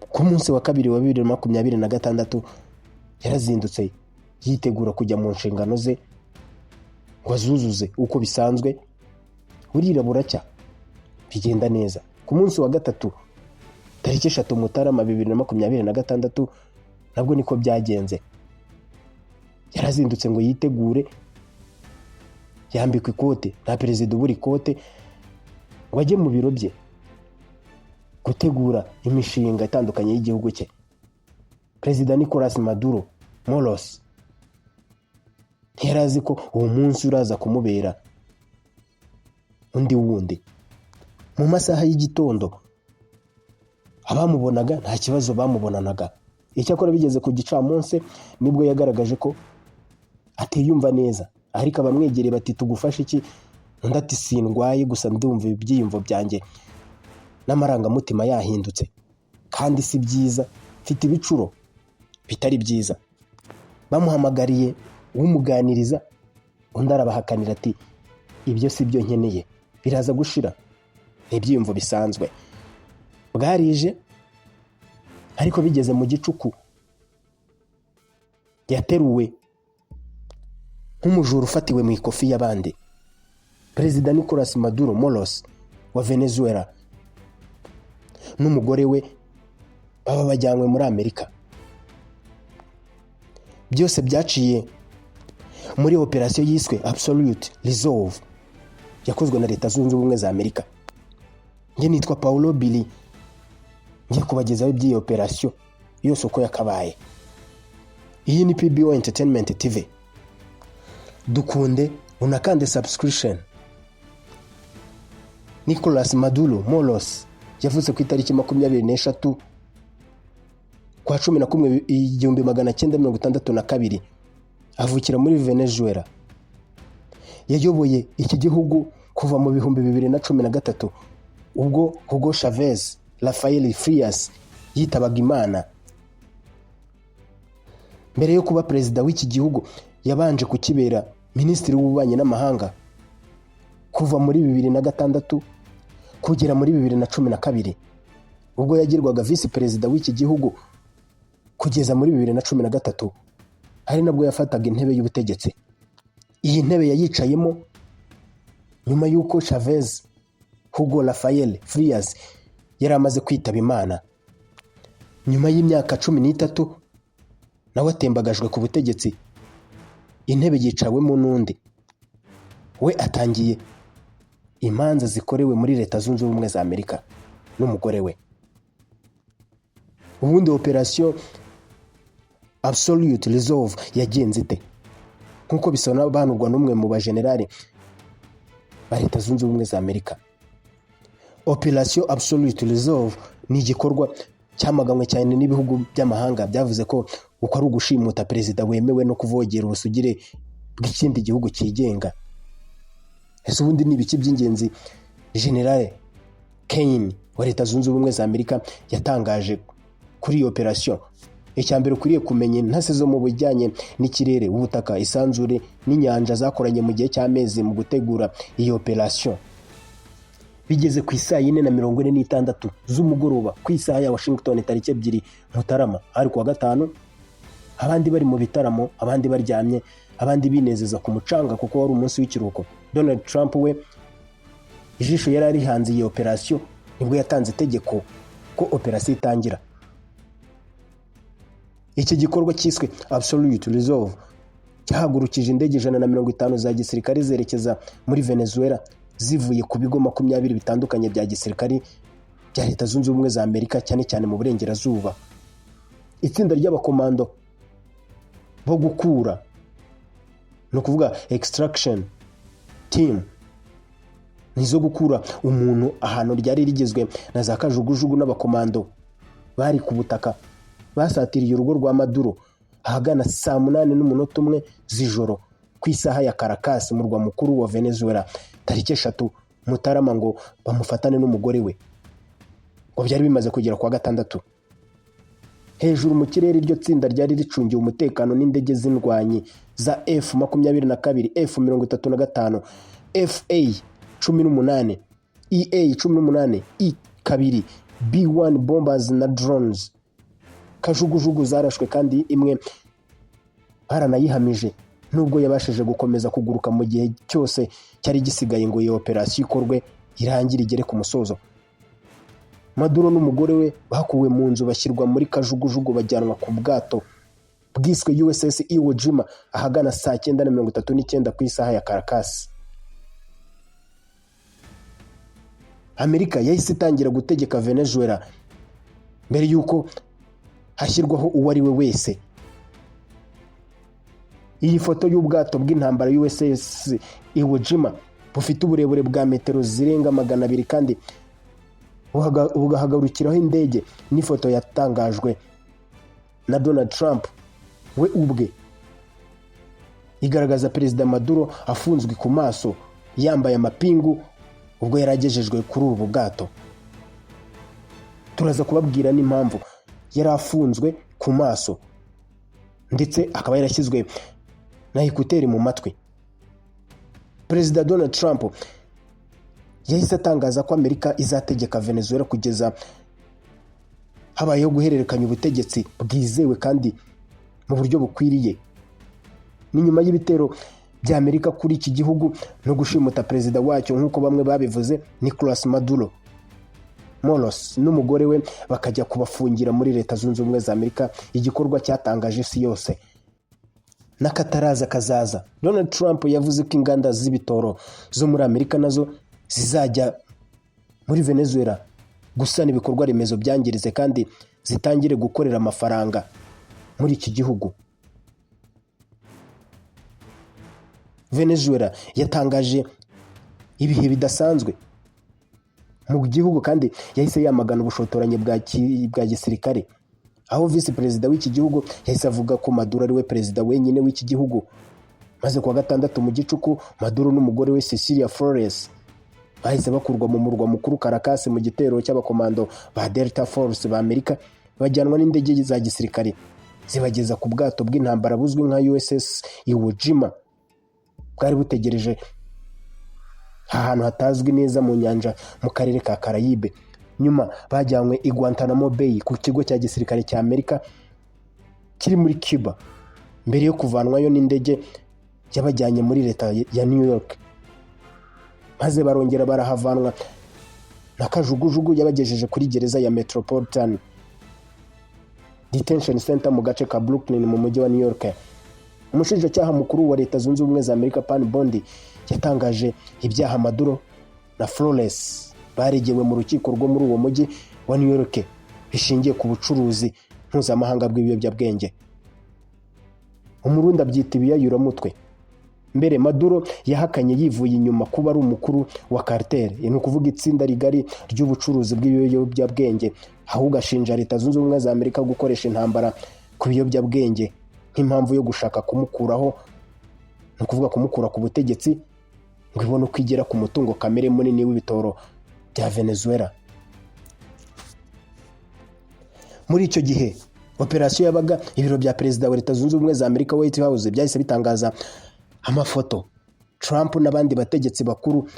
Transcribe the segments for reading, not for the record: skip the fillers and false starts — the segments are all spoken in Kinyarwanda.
Ku munsi wa kabiri wa 2026 yarazindutse, yitegura kujya mu nshingano ze ngo azuzuze uko bisanzwe. Burira buracya, bigenda neza. Ku munsi wa gatatu, tariki 3 Mutarama 2026, nabwo niko byagenze. Yarazindutse ngo yitegure, yambikwa ikote, nta perezida ubura ikote, ngo ajye mu biro bye gutegura imishinga itandukanye y'igihugu cye. Perezida Nicolas Maduro Moros ntiyari azi ko uwo munsi uraza kumubera undi wundi. Mu masaha y'igitondo abamubonaga nta kibazo bamubonanaga. Icyakora bigeze ku gicamunsi nibwo yagaragaje ko atiyumva neza, ariko abamwegereye bati: "Tugufashe iki?" Undi ati: "Sindwaye, gusa ndumva ibyiyumvo byanjye n'amarangamutima yahindutse, kandi si byiza, mfite ibicuro bitari byiza." Bamuhamagariye umuganiriza, undi arabahakanira ati: "Ibyo si byo nkeneye, biraza gushira, ni ibyiyumvo bisanzwe." Bwarije, ariko bigeze mu gicuku yateruwe nk'umujura ufatiwe mu ikofi y'abandi. Perezida Nicolas Maduro Moros wa Venezuela n'umugore we baba bajyanywe muri Amerika. Byose byaciye muri operasiyo yiswe Absolute Resolve yakozwe na Leta Zunze Ubumwe za Amerika. Njye nitwa Paulo Billy, ngiye kubagezaho iby'iyi operasiyo yose uko yakabaye. Iyi ni PBO Entertainment TV. Dukunde unakande subscription. Nicolas Maduro Moros yavutse ku itariki 23 kwa 11 1962, avukira muri Venezuela. Yayoboye iki gihugu kuva mu 2013 ubwo Hugo Chavez Rafael Frias yitabaga Imana. Mbere yo kuba perezida w'iki gihugu yabanje kukibera minisitiri w'ububanyi n'amahanga kuva muri 2006 kugera muri 2012, ubwo yagirwaga visi perezida w'iki gihugu kugeza muri 2013, ari nabwo yafataga intebe y'ubutegetsi. Iyi ntebe yayicayemo nyuma y'uko Chavez Hugo Rafael Frias yari amaze kwitaba Imana. Nyuma y'imyaka 13 nawe atembagajwe ku butegetsi, intebe yicawemo n'undi. We atangiye imanza zikorewe muri Leta Zunze Ubumwe za Amerika n'umugore we. Ubundi operasiyo Absolute Resolve yagenze ite? Nk'uko bisobanurwa n'umwe mu bajenerali ba Leta Zunze Ubumwe za Amerika, Operasiyo Absolute Resolve ni igikorwa cyamaganywe cyane n'ibihugu by'amahanga, byavuze ko uko ari ugushimuta perezida wemewe no kuvogera ubusugire bw'ikindi gihugu cyigenga. Ese ubundi ni ibiki by'ingenzi Generale Kane wa Leta Zunze Ubumwe za Amerika yatangaje kuri iyi operasiyo? Icya mbere ukwiriye kumenya, intasi zo mu bijyanye n'ikirere, ubutaka, isanzure n'inyanja zakoranye mu gihe cy'amezi mu gutegura iyi operasiyo. Bigeze ku isaa 4:46 z'umugoroba ku isaha ya Washington, tariki 2 Mutarama, hari kuwa gatanu, abandi bari mu bitaramo, abandi baryamye, abandi binezeza ku mucanga kuko wari umunsi w'ikiruhuko, Donald Trump we ijisho yari arihanze iyi operasiyo. Nibwo yatanze itegeko ko operasiyo itangira. Iki gikorwa cyiswe Absolute Resolve cyahagurukije indege 150 za gisirikare zerekeza muri Venezuela zivuye ku bigo 20 bitandukanye bya gisirikare bya Leta Zunze Ubumwe za Amerika, cyane cyane mu burengerazuba. Itsinda ry'abakomando bo gukura, ni ukuvuga extraction team, ni izo gukura umuntu ahantu, ryari rigizwe na za kajugujugu n'abakomando bari ku butaka, basatiriye urugo rwa Maduro ahagana saa 8:01 z'ijoro ku isaha ya Caracas, umurwa mukuru wa Venezuela, tariki 3 Mutarama, ngo bamufatane n'umugore we. Ngo byari bimaze kugera kuwa gatandatu. Hejuru mu kirere, iryo tsinda ryari ricungiwe umutekano n'indege z'indwanyi za F-22, F-35, FA 18, EA 18 E2. B1 bombers na drones. Kajugujugu zarashwe kandi imwe baranayihamije, nubwo yabashije gukomeza kuguruka mu gihe cyose cyari gisigaye ngo iyo operasiyo ikorwe irangire, igere ku musozo. Maduro n'umugore we bakuwe mu nzu, bashyirwa muri kajugujugu, bajyanwa ku bwato bwiswe USS Iwo Jima ahagana saa 9:39 ku isaha ya Caracas. Amerika yahise itangira gutegeka Venezuela mbere y'uko hashyirwaho uwo ari we wese. Iyi foto y'ubwato bw'intambara USS Iwo Jima bufite uburebure bwa metero zirenga 200 kandi bugahagarukiraho indege, n'ifoto yatangajwe na Donald Trump we ubwe, igaragaza Perezida Maduro afunzwe ku maso, yambaye amapingu, ubwo yari agejejwe kuri ubu bwato. Turaza kubabwira n'impamvu yari afunzwe ku maso, ndetse akaba yarashyizwe na écouteurs mu matwi. Perezida Donald Trump yahise atangaza ko Amerika izategeka Venezuela kugeza habayeho guhererekanya ubutegetsi bwizewe kandi mu buryo bukwiriye. Ni nyuma y'ibitero bya Amerika kuri iki gihugu no gushimuta perezida wacyo, nk'uko bamwe babivuze, Nicolas Maduro Moros n'umugore we, bakajya kubafungira muri Leta Zunze Ubumwe za Amerika, igikorwa cyatangaje isi yose. N'akataraza kazaza, Donald Trump yavuze ko inganda z'ibitoro zo muri Amerika nazo zizajya muri Venezuela gusana ibikorwa remezo byangiritse kandi zitangire gukorera amafaranga muri iki gihugu. Venezuela yatangaje ibihe bidasanzwe mu gihugu, kandi yahise yamagana ubushotoranyi bwa gisirikare, aho visi perezida w'iki gihugu yahise avuga ko Maduro ari we perezida wenyine w'iki gihugu. Maze kuwa gatandatu mu gicuku, Maduro n'umugore we Cecilia Flores bahise bakurwa mu murwa mukuru Caracas mu gitero cy'abakomando ba Delta Force ba Amerika, bajyanwa n'indege za gisirikare zibageza ku bwato bw'intambara buzwi nka USS Iwo Jima, bwari butegereje ahantu hatazwi neza mu nyanja mu karere ka Karayibe. Nyuma bajyanywe i Guantanamo Bay ku kigo cya gisirikare cya Amerika kiri muri Cuba, mbere yo kuvanwayo n'indege yabajyanye muri leta ya New York, maze barongera barahavanwa na kajugujugu yabagejeje kuri gereza ya Metropolitan Detention Center mu gace ka Brooklyn mu mujyi wa New York. Umushinjacyaha mukuru wa Leta Zunze Ubumwe za Amerika, Pam Bondi, yatangaje ibyaha Maduro na Flores baregewe mu rukiko rwo muri uwo mujyi wa New York, bishingiye ku bucuruzi mpuzamahanga bw'ibiyobyabwenge. Umurundi abyita ibiyayuramutwe. Mbere Maduro yahakanye yivuye inyuma kuba ari umukuru wa cartel, ni ukuvuga itsinda rigari ry'ubucuruzi bw'ibiyobyabwenge, ahubwo ashinja Leta Zunze Ubumwe za Amerika gukoresha intambara ku biyobyabwenge nk'impamvu yo gushaka kumukuraho, ni ukuvuga kumukura ku butegetsi, ngo ibone uko igera ku mutungo kamere munini w'ibitoro bya Venezuela. Muri icyo gihe operasiyo yabaga, ibiro bya perezida wa Leta Zunze Ubumwe za Amerika, White House, byahise bitangaza amafoto Trump n'abandi bategetsi bakuru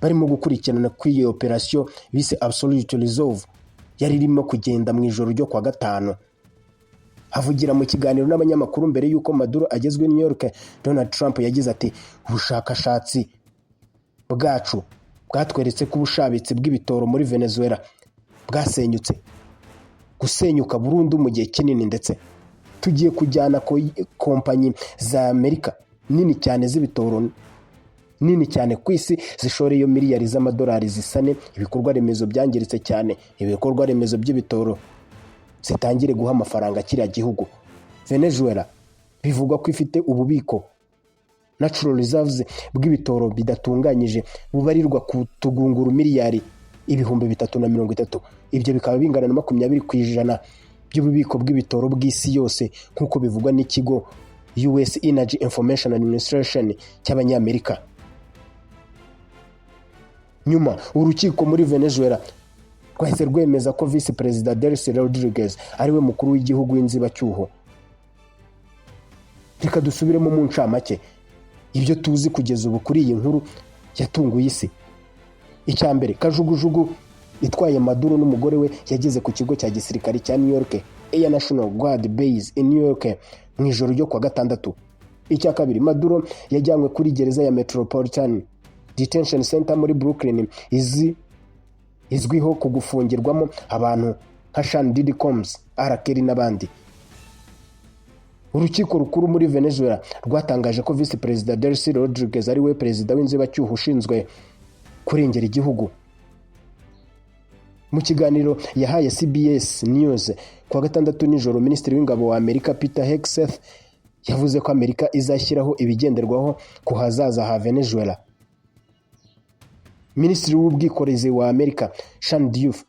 barimo gukurikirana kuri iyo operasiyo bise Absolute Resolve yari irimo kugenda mu ijoro ryo kuwa gatanu. Avugira mu kiganiro n'abanyamakuru mbere y'uko Maduro agezwe i New York, Donald Trump yagize ati: "Ubushakashatsi bwacu bwatweretse ko ubushabitsi bw'ibitoro muri Venezuela bwasenyutse gusenyuka burundu mu gihe kinini, ndetse tugiye kujyana kompanyi za Amerika nini cyane z'ibitoro, nini cyane ku isi, zishoreyo miliyari z'amadolari, zisane ibikorwa remezo byangiritse cyane, ibikorwa remezo by'ibitoro, zitangire guha amafaranga kiriya gihugu." Venezuela bivugwa ko ifite ububiko, natural reserves, bw'ibitoro bidatunganyije bubarirwa ku tugunguru miliyari 3030, ibyo bikaba bingana na 20% by'ububiko bw'ibitoro bw'isi yose, nk'uko bivugwa n'ikigo US Energy Information Administration cy'Abanyamerika. Nyuma urukiko muri Venezuela rwahise rwemeza ko visi perezida Delcy Rodriguez ariwe mukuru w'igihugu w'inzibacyuho. Reka dusubiremo mu ncamake ibyo tuzi kugeza ubu kuri iyi nkuru yatunguye isi. Icya mbere, kajugujugu Itwaye Maduro n'umugore we yageze ku kigo cya gisirikare cya New York Air National Guard Base in New York mu ijoro ryo kuwa gatandatu. Icya kabiri, Maduro yajyanywe kuri gereza ya Metropolitan Detention Center muri Brooklyn, izi izwiho ku gufungirwamo abantu nka Sean Diddy Combs, R. Kelly n'abandi. Urukiko rukuru muri Venezuela rwatangaje ko Visi Perezida Delcy Rodriguez ari we perezida w'inzibacyuho ushinzwe kurengera igihugu. Mu kiganiro yahaye CBS News kuwa gatandatu nijoro, Minisitiri w'Ingabo wa Amerika Peter Hegseth yavuze ko Amerika izashyiraho ibigenderwaho ku hazaza ha Venezuela. Minisitiri w'Ubwikorezi wa Amerika Sean Duffy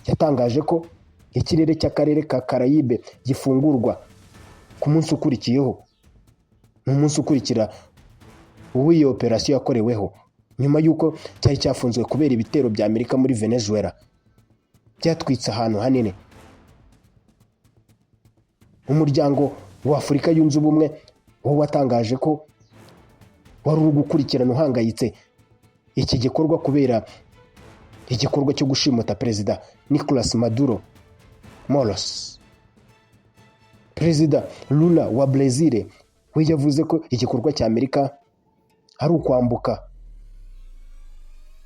yatangaje ko ikirere cy'akarere ka Karayibe gifungurwa ku munsi ukurikiyeho, ni umunsi ukurikira uw'iyo operasiyo yakoreweho, nyuma y'uko cyari cyafunzwe kubera ibitero bya Amerika muri Venezuela byatwitse ahantu hanini. Umuryango wa Afurika Yunze Ubumwe wo watangaje ko wari uri gukurikirana uhangayitse iki gikorwa kubera igikorwa cyo gushimuta Perezida Nicolas Maduro Moros. Perezida Lula wa Brezil we yavuze ko igikorwa cya Amerika ari ukwambuka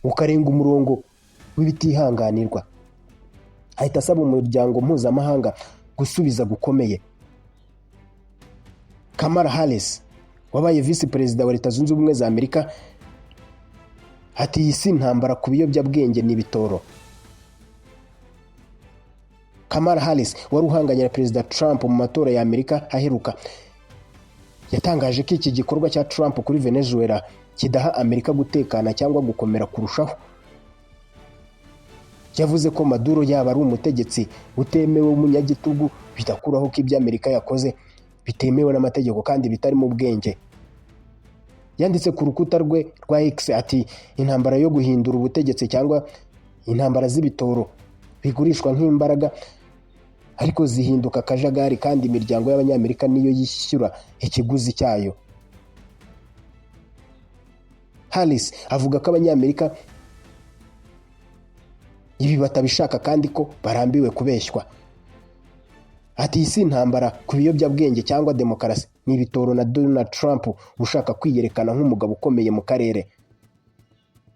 ukarenga umurongo w'ibitihanganirwa, ahita asaba umuryango mpuzamahanga gusubiza gukomeye. Kamala Harris wabaye visi perezida wa Leta Zunze Ubumwe za Amerika ati: "Iyi si intambara ku biyobyabwenge, ni ibitoro." Kamala Harris wari uhanganye na Perezida Trump mu matora ya Amerika aheruka yatangaje ko iki gikorwa cya Trump kuri Venezuela kidaha Amerika gutekana cyangwa gukomera kurushaho. Yavuze ko Maduro yaba ari umutegetsi utemewe w'umunyagitugu bidakuraho ko ibyo Amerika yakoze bitemewe n'amategeko kandi bitarimo ubwenge. Yanditse ku rukuta rwe rwa X ati: "Intambara yo guhindura ubutegetsi cyangwa intambara z'ibitoro bigurishwa nk'imbaraga, ariko zihinduka akajagari, kandi imiryango y'Abanyamerika niyo yishyura ikiguzi cyayo." Harris avuga ko Abanyamerika ibi batabishaka kandi ko barambiwe kubeshywa. Ati: "Iyi si intambara ku biyobyabwenge cyangwa demokarasi, ni ibitoro na Donald Trump ushaka kwiyerekana nk'umugabo ukomeye mu karere."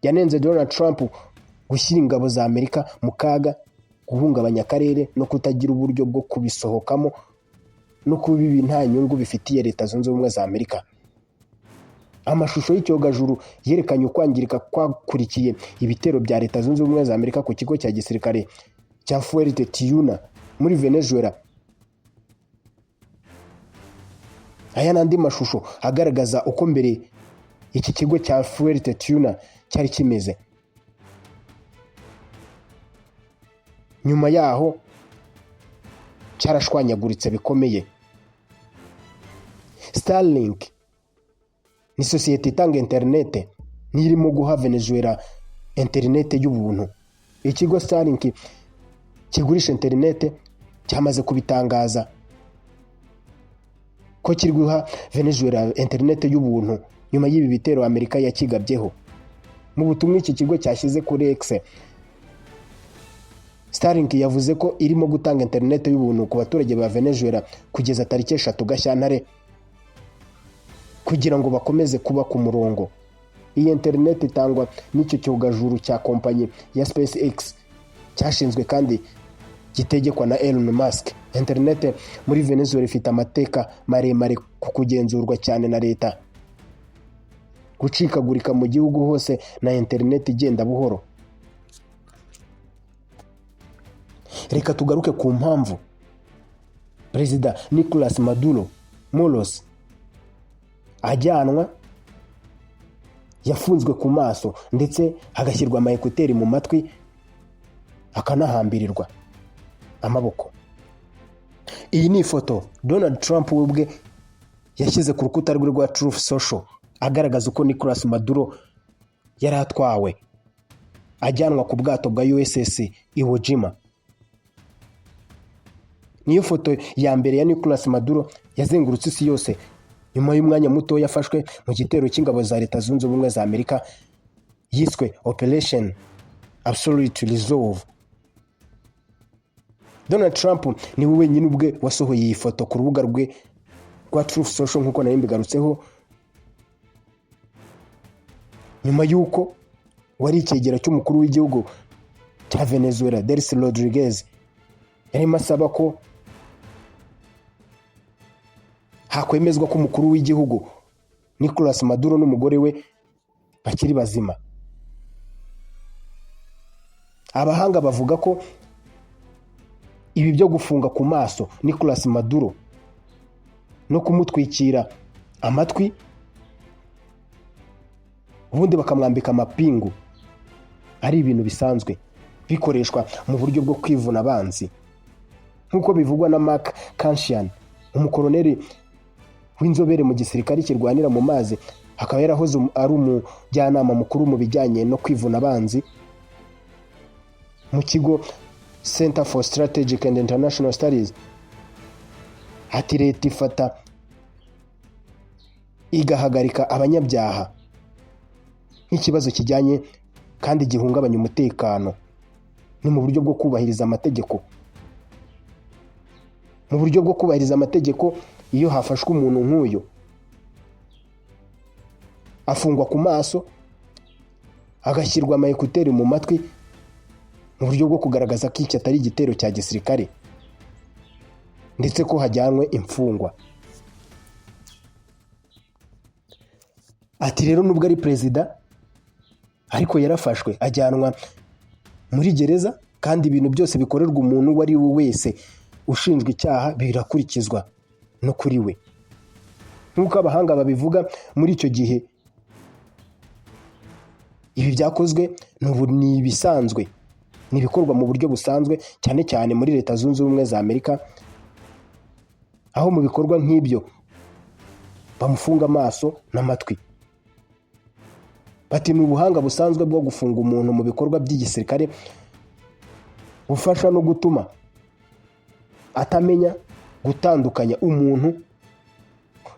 Yanenze Donald Trump gushyira ingabo za Amerika mu kaga, guhungabanya akarere no kutagira uburyo bwo kubisohokamo, no kuba ibi nta nyungu bifitiye Leta Zunze Ubumwe za Amerika. Amashusho y'icyogajuru yerekanye ukwangirika kwakurikiye ibitero bya Leta Zunze Ubumwe za Amerika ku kigo cya gisirikare cya Fuerte Tiuna muri Venezuela. Aya n'andi mashusho agaragaza uko mbere iki kigo cya Fuerte Tiuna cyari kimeze, nyuma yaho cyarashwanyaguritse bikomeye. Starlink ni sosiyete itanga interinete, niyo irimo guha Venezuela interinete y'ubuntu. Ikigo Starlink kigurisha interinete cyamaze kubitangaza ko kiri guha Venezuela interinete y'ubuntu nyuma y'ibi bitero Amerika yakigabyeho. Mu butumwa iki kigo cyashyize kuri X, Starlink yavuze ko irimo gutanga interinete y'ubuntu ku baturage ba Venezuela kugeza tariki 3 Gashyantare kugira ngo bakomeze kuba ku murongo. Iyi interineti itangwa n'icyo cyogajuru cya kompanyi ya SpaceX cyashinzwe kandi gitegekwa na Elon Musk. Interineti muri Venezuela ifite amateka maremare ku kugenzurwa cyane na leta, gucikagurika mu gihugu hose na interineti igenda buhoro. Reka tugaruke ku mpamvu Perezida Nicolas Maduro Moros ajyanwa yafunzwe ku maso ndetse hagashyirwa ama ekuteri mu matwi, akanahambirirwa amaboko. Iyi ni ifoto Donald Trump we ubwe yashyize ku rukuta rwe rwa Truth Social agaragaza uko Nicolas Maduro yari atwawe ajyanwa ku bwato bwa USS Iwo Jima. Niyo foto ya mbere ya Nicolas Maduro yazengurutse isi yose nyuma y'umwanya muto yafashwe mu gitero cy'ingabo za Leta Zunze Ubumwe za Amerika yiswe Operation Absolute Resolve. Donald Trump niwe wenyine ubwe wasohoye iyi foto ku rubuga rwe rwa Truth Social, nk'uko nari mbigarutseho, nyuma y'uko wari icyegera cy'umukuru w'igihugu cya Venezuela, Delcy Rodriguez, yarimo asaba ko hakwemezwa ko umukuru w'igihugu Nicolas Maduro n'umugore we bakiri bazima. Abahanga bavuga ko ibi byo gufunga ku maso Nicolas Maduro no kumutwikira amatwi, ubundi bakamwambika amapingu, ari ibintu bisanzwe bikoreshwa mu buryo bwo kwivuna abanzi, nk'uko bivugwa na Mark Cancian, umukoroneri w'inzobere mu gisirikare kirwanira mu mazi, akaba yarahoze ari umujyanama mukuru mu bijyanye no kwivuna abanzi mu kigo Center for Strategic and International Studies. Ati: "Leta ifata igahagarika abanyabyaha nk'ikibazo kijyanye kandi gihungabanya umutekano. Ni mu buryo bwo kubahiriza amategeko. Mu buryo bwo kubahiriza amategeko, iyo hafashwe umuntu nk'uyu, afungwa ku maso, agashyirwa ama écouteurs mu matwi, mu buryo bwo kugaragaza ko iki atari igitero cya gisirikare, ndetse ko hajyanwe imfungwa." Ati: "Rero nubwo ari perezida, ariko yarafashwe ajyanwa muri gereza, kandi ibintu byose bikorerwa umuntu uwo ari we wese ushinjwa icyaha birakurikizwa no kuri we." Nk'uko abahanga babivuga, muri icyo gihe ibi byakozwe ni ibisanzwe, ni ibikorwa mu buryo busanzwe, cyane cyane muri Leta Zunze Ubumwe za Amerika, aho mu bikorwa nk'ibyo bamufunga amaso n'amatwi. Bati: "Ni ubuhanga busanzwe bwo gufunga umuntu mu bikorwa by'igisirikare, bufasha no gutuma atamenya gutandukanya umuntu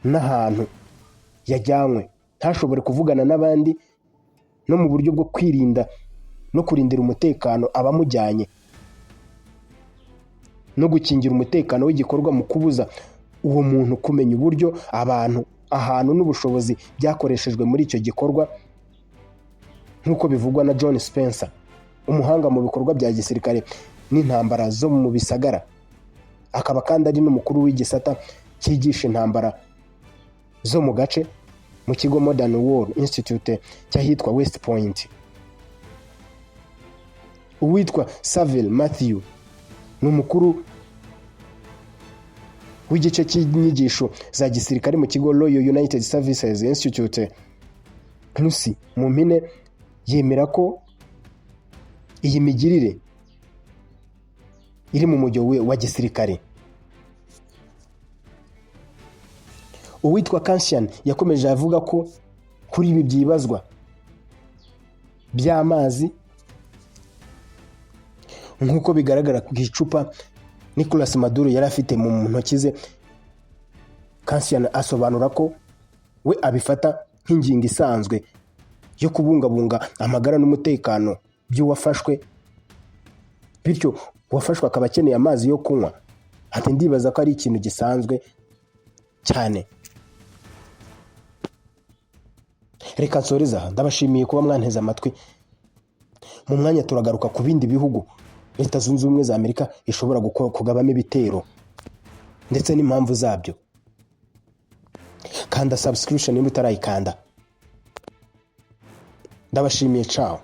n'ahantu yajyanywe, ntashobore kuvugana n'abandi, no mu buryo bwo kwirinda no kurindira umutekano abamujyanye, no gukingira umutekano w'igikorwa mu kubuza uwo muntu kumenya uburyo, abantu, ahantu n'ubushobozi byakoreshejwe muri icyo gikorwa", nk'uko bivugwa na John Spencer, umuhanga mu bikorwa bya gisirikare n'intambara zo mu bisagara, akaba kandi ari n'umukuru w'igisata cyigisha intambara zo mu gace mu kigo Modern War Institute cy'ahitwa West Point. Uwitwa Saville Matthew ni umukuru w'igice cy'inyigisho za gisirikare mu kigo Royal United Services Institute, RUSI mu mpine, yemera ko iyi migirire iri mu mujyo wa gisirikare. Uwitwa Cancian yakomeje avuga ko kuri ibi byibazwa by'amazi, nk'uko bigaragara ku icupa Nicolas Maduro yari afite mu ntoki ze, Cancian asobanura ko we abifata nk'ingingo isanzwe yo kubungabunga amagara n'umutekano by'uwafashwe, bityo uwafashwe akaba akeneye amazi yo kunywa. Ati: "Ndibaza ko ari ikintu gisanzwe cyane." Reka nsoreze aha. Ndabashimiye kuba mwanteze amatwi. Mu mwanya turagaruka ku bindi bihugu Leta Zunze Ubumwe za Amerika ishobora kugabamo ibitero ndetse n'impamvu zabyo. Kanda subscription niba utarayikanda. Ndabashimiye, ciao.